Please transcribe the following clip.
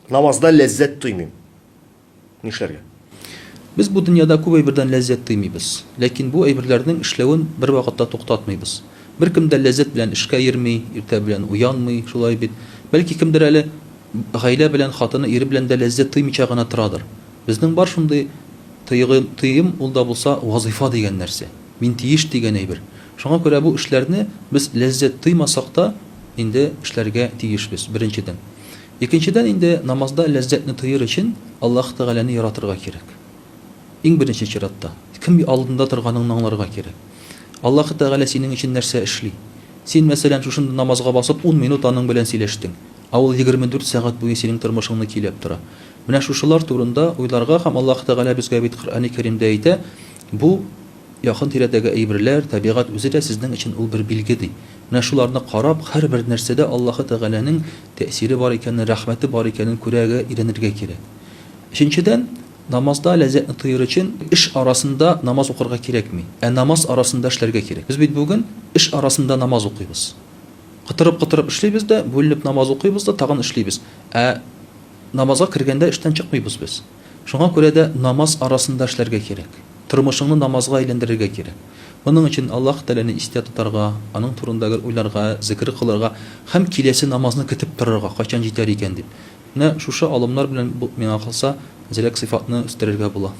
Намазда ләззәт тоймыйм. Нишләргә? Без бу дөньяда күп әйбердән ләззәт тоймыйбыз. Ләкин бу әйберләрнең эшләвен бервакытта туктатмыйбыз. Беркем дә ләззәт белән эшкә йөрми, иртә белән уянмый, шулай бит. Бәлки кемдер әле гаилә белән, хатыны, ире белән дә ләззәт тоймыйча гына торадыр. Безнең бар шундый тойгы, тоем, ул да булса вазыйфа дигән нәрсә. Мин тиеш дигән әйбер. Шуңа күрә бу эшләрне без ләззәт тоймасак та, инде эшләргә тиешбез, беренчедән. Икенчедән инде, намазда ләззәтне тоер өчен Аллаһ Тәгаләне яратырга кирәк. Иң беренче чиратта, кем алдында торганыңны аңларга кирәк. Аллаһ Тәгалә синең өчен нәрсә эшли? Син, мәсәлән, шушында намазга басып, ун минут аның белән сөйләштең, ә ул 24 сәгать буе синең тормышыңны көйләп тора. Менә шушылар турында уйларга һәм Аллаһ Тәгалә безгә бит Коръәни Кәримдә әйтә, бу Якын тирәдәге әйберләр, табигать үзе дә сезнең өчен ул бер билге, ди. Менә шуларны карап, һәрбер нәрсәдә Аллаһы Тәгаләнең тәэсире бар икәнен, рәхмәте бар икәнен күрергә, өйрәнергә кирәк. Өченчедән, намазда ләззәтне тоер өчен, эш арасында намаз укырга кирәкми, ә намаз арасында эшләргә кирәк. Без бит бүген эш арасында намаз укыйбыз. Котырып-котырып эшлибез дә, бүленеп намаз укыйбыз да, тагын эшлибез. Ә намазга кергәндә эштән чыкмыйбыз без. Шуңа күрә дә намаз арасында эшләргә кирәк. Тормышыңны намазга әйләндерергә кирәк. Моның өчен Аллаһ Тәгаләне истә тотарга, аның турында гел уйларга, зекер кылырга һәм киләсе намазны көтеп торырга, кайчан җитәр икән дип. Менә шушы алымнар белән, миңа калса, әзрәк сыйфатны үстерергә була.